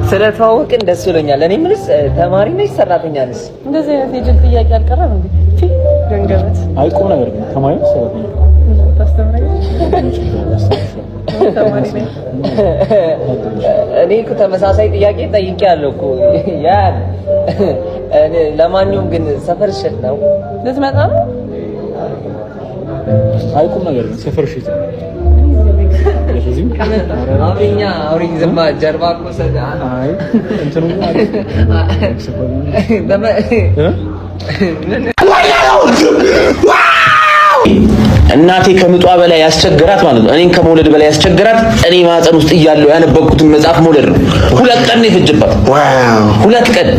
ስለተዋወቅን ደስ ብሎኛል። እኔ ምንስ ተማሪ ነሽ ሰራተኛ ነሽ? እንደዚህ አይነት የጅል ጥያቄ አልቀረም እንዴ? ደንገበት። አይ ቁም ነገር ግን ተማሪ ነሽ ሰራተኛ? ታስተምረኛለሽ? ተማሪ ነኝ። እኔ እኮ ተመሳሳይ ጥያቄ ጠይቄያለሁ እኮ ያ። ለማንኛውም ግን ሰፈርሽ የት ነው? ልትመጣ ነው? አይ ቁም ነገር ግን ሰፈርሽ የት ነው? አውሪኛ አውሪኝ። ዝም ጀርባ እኮ አይ እንትኑ እናቴ ከምጧ በላይ ያስቸገራት ማለት ነው። እኔን ከመውለድ በላይ ያስቸገራት እኔ ማህፀን ውስጥ እያለሁ ያነበብኩትን መጽሐፍ መውለድ ነው። 2 ቀን ነው የፈጀባት። 2 ቀን።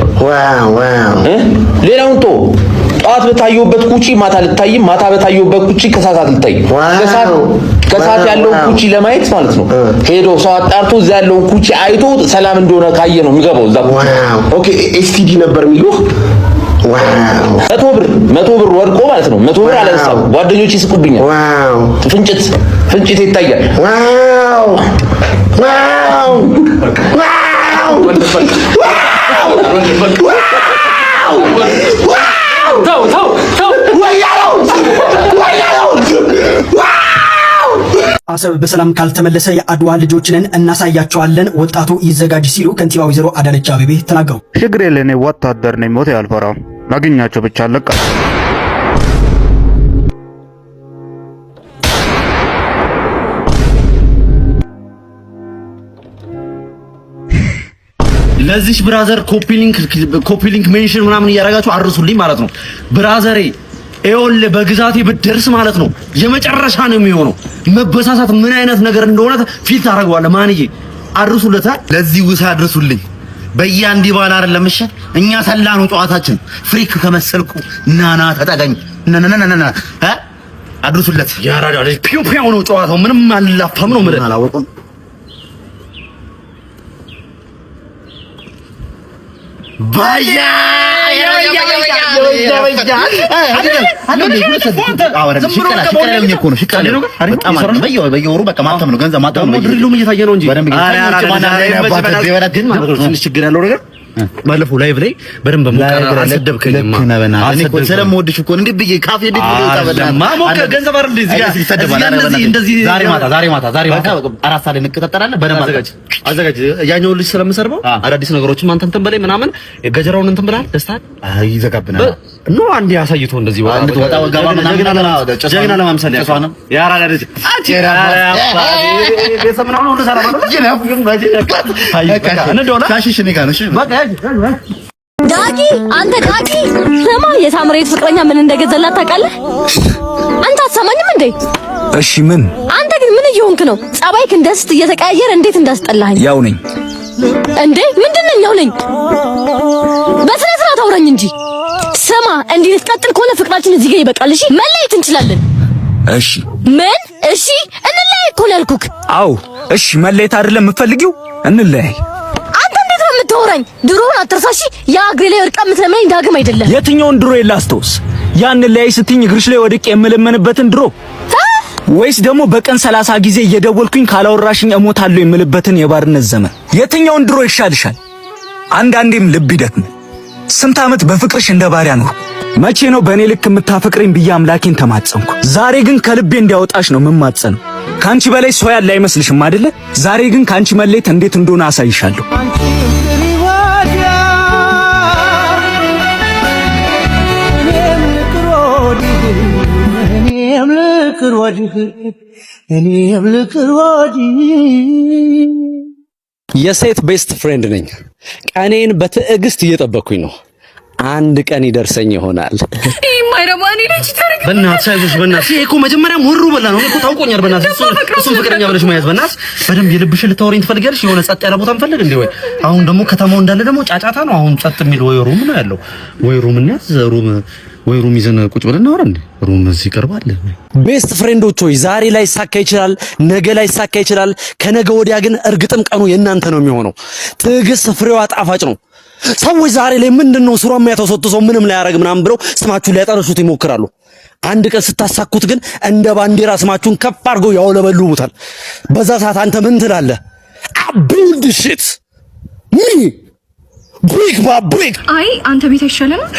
ሌላውን ቶ ጠዋት በታየሁበት ኩቺ ማታ ልታይም፣ ማታ በታየሁበት ኩቺ ከሰዓት አልታይም። ከሰዓት ያለውን ኩቺ ለማየት ማለት ነው ሄዶ ሰው አጣርቶ እዛ ያለውን ኩቺ አይቶ ሰላም እንደሆነ ካየ ነው የሚገባው እዛ ኩቺ። Okay፣ STD ነበር የሚሉህ። 100 ብር 100 ብር ወድቆ ማለት ነው። 100 ብር አላነሳም። ጓደኞች ይስቁብኛል። ፍንጭት ፍንጭት ይታያል። Wow wow wow! ተው ተው ተው! አሰብ በሰላም ካልተመለሰ የአድዋ ልጆችንን እናሳያቸዋለን፣ ወጣቱ ይዘጋጅ ሲሉ ከንቲባ ወይዘሮ አዳነች አቤቤ ተናገሩ። ችግር የለ፣ እኔ ወታደር ነኝ፣ ሞት አልፈራም። ላገኛቸው ብቻ አለቃ። ለዚች brother copy link copy link mention ምናምን እያደረጋችሁ አድርሱልኝ ማለት ነው። Brother ኤ ይኸውልህ በግዛቴ ብትደርስ ማለት ነው የመጨረሻ ነው የሚሆነው። መበሳሳት ምን አይነት ነገር እንደሆነ feel ታደርገዋለህ። ማንዬ አድርሱለታ። ለዚህ ውሳ አድርሱልኝ። በየአንድ ባል አይደለም። እሺ እኛ ሰላ ነው ጨዋታችን። Freak ከመሰልኩ ናና ተጠጋኝ ናናናናና እ አድርሱለት። ያራዳ ልጅ ፒው ፒው ነው ጨዋታው። ምንም አላፋም ነው የምልህ። አላወቁም። ባያ በየወሩ በቃ ማተም ነው፣ ገንዘብ ማተም ነው። Drill ኡም እየታየ ነው እንጂ ግን ማለት ነው ትንሽ ችግር ያለው ነገር ባለፈው live ላይ በደንብ ሞቀ አልሰደብከኝማ። ስለምወድሽ እኮ እንዴ ብዬ ካፌ እንዴት ብዬ ወጣ? በእናትህ ሞቀ ገንዘብ አይደል እዚህ ጋር እንደዚህ እንደዚህ ዛሬ ማታ ዛሬ ማታ ዛሬ ማታ 4 ሰዓት ላይ እንቀጣጠራለን። በደንብ አዘጋጅ አዘጋጅ። ያኛውን ልጅ ስለምሰርበው አዳዲስ ነገሮችን አንተ እንትን በላይ ምናምን ገጀራውን እንትን ብለሃል። ደስታ ይዘጋብናል። No አንዴ አሳይቶ እንደዚህ ወጣ ወጣ ገባ ምናምን ጀግና ለማምሰል ያራዳ ልጅ ቤተሰብ ምናምን ሁሉ ሰላም ነው። ዳጊ አንተ ዳጊ ስማ፣ የሳምሬት ፍቅረኛ ምን እንደገዛላት ታውቃለህ? አንተ አትሰማኝም እንዴ? እሺ ምን? አንተ ግን ምን እየሆንክ ነው? ጸባይክ እንደ ስት እየተቀያየረ እንዴት እንዳስጠላኸኝ። ያው ነኝ እንዴ? ምንድን ነኝ? ያው ነኝ። በስነ ስርዓት አውራኝ እንጂ። ስማ፣ እንዲህ ልትቀጥል ከሆነ ፍቅራችን እዚህ ጋር ይበቃል። እሺ፣ መለየት እንችላለን። እሺ ምን? እሺ፣ እንለያይ እኮ ነው ያልኩክ። አዎ እሺ፣ መለየት አይደለም የምትፈልጊው? እንለያይ። አንተ እንዴት ነው የምታወራኝ? ድሮውን አትርሳ እሺ። ያ እግሬ ላይ ወድቃ የምትለምነኝ ዳግም አይደለም። የትኛውን ድሮ ላስታውስ? ያን እንለያይ ስትኝ እግርሽ ላይ ወድቄ የምለመንበትን ድሮ ወይስ ደግሞ በቀን 30 ጊዜ እየደወልኩኝ ካላወራሽኝ እሞታለሁ የምልበትን የባርነት ዘመን? የትኛውን ድሮ ይሻልሻል? አንዳንዴም ልብ ይደክም። ስንት ዓመት በፍቅርሽ እንደ ባሪያ ኖርኩ። መቼ ነው በእኔ ልክ የምታፈቅረኝ ብዬ አምላኬን ተማጸንኩ። ዛሬ ግን ከልቤ እንዲያወጣሽ ነው የምማጸነው። ከአንቺ በላይ ሰው ያለ አይመስልሽም አይደለ? ዛሬ ግን ከአንቺ መለየት እንዴት እንደሆነ አሳይሻለሁ። የሴት best friend ነኝ። ቀኔን በትዕግስት እየጠበኩኝ ነው። አንድ ቀን ይደርሰኝ ይሆናል። በእናትሽ አይዞሽ፣ በእናትሽ ይሄ እኮ መጀመሪያም ወሩ በላ ነው እኮ ታውቆኛል። በእናትሽ እሱን ፍቅረኛ ብለሽ መያዝ፣ በእናትሽ በደንብ የልብሽን ልታወሪኝ ትፈልጊያለሽ። የሆነ ጸጥ ያለ ቦታ እንፈልግ እንዴ? ወይ አሁን ደግሞ ከተማው እንዳለ ደግሞ ጫጫታ ነው። አሁን ጸጥ የሚል ወይ room ነው ያለው፣ ወይ room እንያዝ፣ room ወይ room ይዘን ቁጭ ብለን እናወራ እንዴ? Room እዚህ ይቀርባል። Best friend ኦች ሆይ ዛሬ ላይ ሳካ ይችላል፣ ነገ ላይ ሳካ ይችላል። ከነገ ወዲያ ግን እርግጥም ቀኑ የእናንተ ነው የሚሆነው። ትዕግስት ፍሬዋ ጣፋጭ ነው። ሰዎች ዛሬ ላይ ምንድነው ስሯ የሚያተሰጡ ሰው ምንም ላያረግ ምናምን ብለው ስማችሁን ሊያጠለሹት ይሞክራሉ። አንድ ቀን ስታሳኩት ግን እንደ ባንዲራ ስማችሁን ከፍ አድርገው ያውለበልቡታል። በዛ ሰዓት አንተ ምን ትላለህ? I build shit። Me brick by brick. አይ፣ አንተ ቤት አይሻለንም?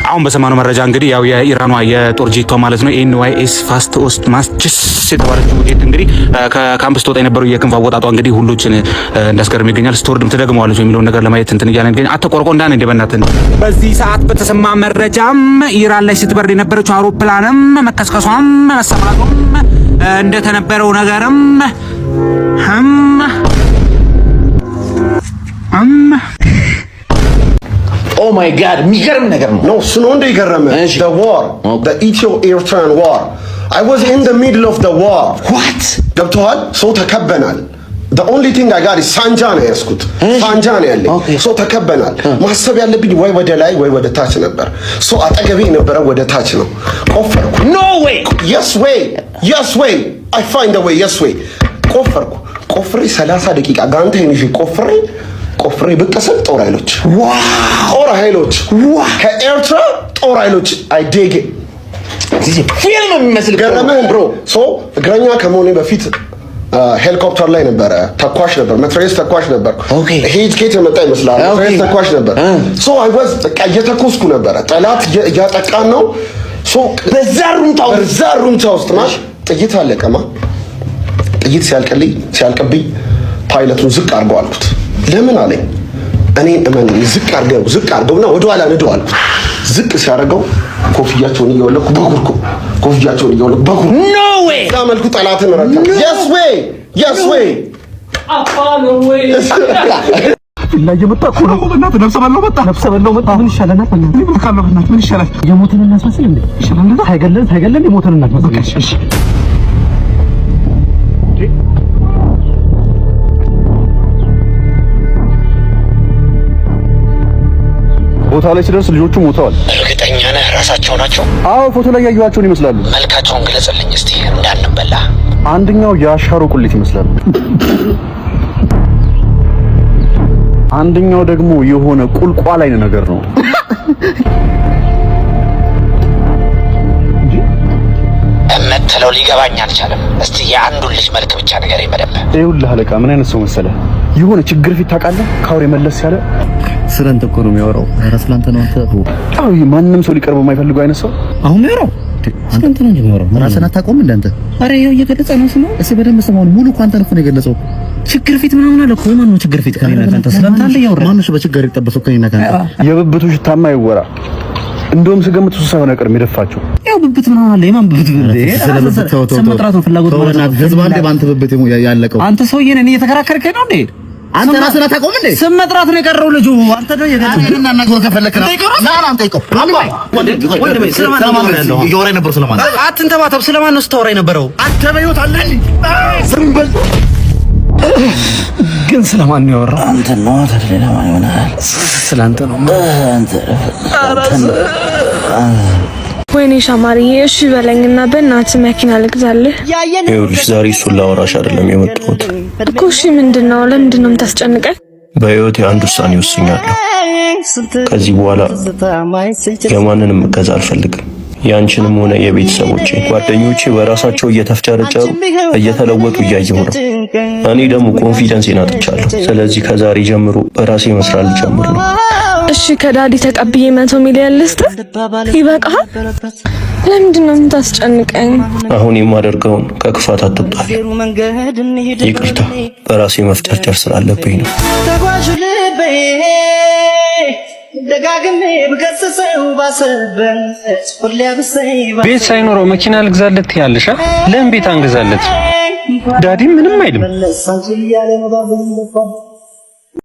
አሁን በሰማነው መረጃ እንግዲህ ያው የኢራኗ የጦር ጄቷ ማለት ነው ኤንዋይኤስ ፋስት ኦስት ማስችስ የተባለችው ጄት እንግዲህ ከካምፕ ስትወጣ የነበረው የክንፍ አወጣጧ እንግዲህ ሁሎችን እንዳስገርም ይገኛል። ስትወርድም ትደግመዋለች የሚለውን ነገር ለማየት እንትን እያለ ይገኛል። አተቆርቆ እንዳን እንደ በእናትህ። በዚህ ሰዓት በተሰማ መረጃም ኢራን ላይ ስትበር የነበረችው አውሮፕላንም መከስከሷም መሰማቱም እንደተነበረው ነገርም ህም እም Oh my God፣ የሚገርም ነገር ነው። No፣ እሱ ነው እንደ የገረመ። The war, the Ethio Eritrean war. I was in the middle of the war. What? ገብቶሃል? So ተከበናል። The only thing I got is ሳንጃ ነው ያዝኩት። ሳንጃ ነው ያለኝ። So ተከበናል። ማሰብ ያለብኝ ወይ ወደ ላይ ወይ ወደ ታች ነበር። So አጠገቤ የነበረ ወደ ታች ነው። ቆፈርኩ። No way! Yes way, yes way, I find a way, yes way። ቆፈርኩ። ቆፍሬ 30 ደቂቃ ጋንታዬን ይዤ ቆፍሬ ቆፍሬ ብቅ ስል ጦር ኃይሎች፣ ጦር ኃይሎች ከኤርትራ፣ ጦር ኃይሎች። I dig ፊልም የሚመስል። ገረመህ bro። So እግረኛ ከመሆኔ በፊት ሄሊኮፕተር ላይ ነበረ፣ ተኳሽ ነበር፣ መትረየስ ተኳሽ ነበር። ይሄ ኬት የመጣ ይመስላል። መትረየስ ተኳሽ ነበር። So I was በቃ እየተኮስኩ ነበረ። ጠላት እያጠቃን ነው። So በዛ ሩምታ ውስጥ? በዛ ሩምታ ውስጥ ማ ጥይት አለቀማ። ጥይት ሲያልቅልኝ ሲያልቅብኝ ፓይለቱን ዝቅ አድርገው አልኩት። ለምን አለኝ። እኔን እመን፣ ዝቅ አድርገው፣ ዝቅ አድርገውና ወደኋላ ንደው አልኩት። ዝቅ ሲያደርገው ኮፍያቸውን እያወለኩ በኩርኩ፣ ኮፍያቸውን እያወለኩ በኩርኩ። No way! በዛ መልኩ ጠላትን ረታ። Yes way, yes way. ላይ የመጣ እኮ ነው። በእናትህ ነፍሰ በላው መጣ። ነፍሰ በላው መጣ። ምን ይሻለናል? በእናትህ እኔ ካለው በእናትህ ምን ይሻላል? የሞትን እናስመስል እንዴ? ይሻላል እንደዛ። ሳይገለን ሳይገለን የሞትን እናስመስል። በቃ እሺ። ቦታው ላይ ሲደርስ ልጆቹ ሞተዋል። እርግጠኛ ነህ ራሳቸው ናቸው? አዎ፣ ፎቶ ላይ ያየኋቸውን ይመስላሉ። መልካቸውን ግለጽልኝ እስቲ እንዳንበላ። አንደኛው የአሻሮ ቁሌት ይመስላል። አንደኛው ደግሞ የሆነ ቁልቋል አይነት ነገር ነው። የምትለው ሊገባኝ አልቻለም። እስቲ የአንዱን ልጅ መልክ ብቻ ንገረኝ በደንብ። ይኸውልህ አለቃ፣ ምን አይነት ሰው መሰለህ? የሆነ ችግር ፊት ታውቃለህ፣ ከአውሬ መለስ ያለ። ስለአንተ እኮ ነው የሚያወራው። ኧረ ስለአንተ ነው አንተ። አዎ፣ ይሄ ማንም ሰው ሊቀርበው የማይፈልገው አይነት ሰው። አሁን የሚያወራው ስለአንተ ነው እንጂ የሚያወራው። ራስህን አታውቀውም እንደ አንተ? ኧረ ይኸው እየገለጸ ነው ስሙ። እስኪ በደንብ ስማውን። ሙሉ እኮ አንተን እኮ ነው የገለጸው። ችግር ፊት ምናምን አለ እኮ። ማን ነው ችግር ፊት? ከኔና ከአንተ ስለአንተ አለ እያወራ። ማነው እሱ በችግር የተጠበሰው ከኔና ከአንተ? የብብቱ ሽታማ ይወራ። እንደውም ስገምት እሱ ሳይሆን አይቀርም የደፋቸው። ያው ብብት ምናምን አለ። የማን ብብት? ስለ ብብት ተው ተው። ስም መጥራት ነው ፍላጎት ተው ማለት ነው። በእናትህ፣ ህዝብ አንዴ በአንተ ብብት ያለቀው። አንተ ሰውዬ ነህ፣ እኔ እየተከራከርከኝ ነው እንዴ? አንተ ራስህን አታውቀውም እንዴ? ስም መጥራት ነው የቀረው ልጁ። አንተ ነው እኔን አናግረው ከፈለክ ነው። ና ና እንጠይቀው። ወንድሜ፣ ስለማን ነው ያለው? እያወራ የነበረው ስለማን ነው? አትንተባተብ። ስለማን ነው ስታወራ የነበረው? አንተ በህይወት አለህ እንዴ? ዝም በል። ግን ስለማን ነው ያወራው? አንተ ነው፣ ሌላ ማን ይሆናል? ስለአንተ ነው። አንተ። ወይኔ ሻማርዬ፣ እሺ በለኝና በእናትህ መኪና ልግዛልህ። ይኸውልሽ፣ ዛሬ እሱን ላወራሽ አይደለም የመጣሁት። እኮ። እሺ ምንድን ነው? ለምንድን ነው የምታስጨንቀኝ? በህይወቴ አንድ ውሳኔ ወስኛለሁ። ከዚህ በኋላ የማንንም እገዛ አልፈልግም። ያንቺንም ሆነ የቤተሰቦቼ። ጓደኞቼ በራሳቸው እየተፍጨረጨሩ እየተለወጡ እያየሁ ነው። እኔ ደግሞ confidence ኤን አጥቻለሁ። ስለዚህ ከዛሬ ጀምሮ በራሴ መስራት ልጀምር ነው። እሺ፣ ከ daddy ተቀብዬ 100 ሚሊዮን ልስጥ፣ ይበቃሃል? ለምንድን ነው የምታስጨንቀኝ? አሁን የማደርገውን ከክፋት አትቁጠሪ። ይቅርታ፣ በራሴ መፍጨርጨር ስላለብኝ ነው። ተጓዥ ልቤ ደጋግሜ ብገስጸው ባሰበት ሁሌ አብሰኝ። ቤት ሳይኖረው መኪና ልግዛለት ያለሽ? ለምን ቤት አንገዛለት? Daddy ምንም አይልም።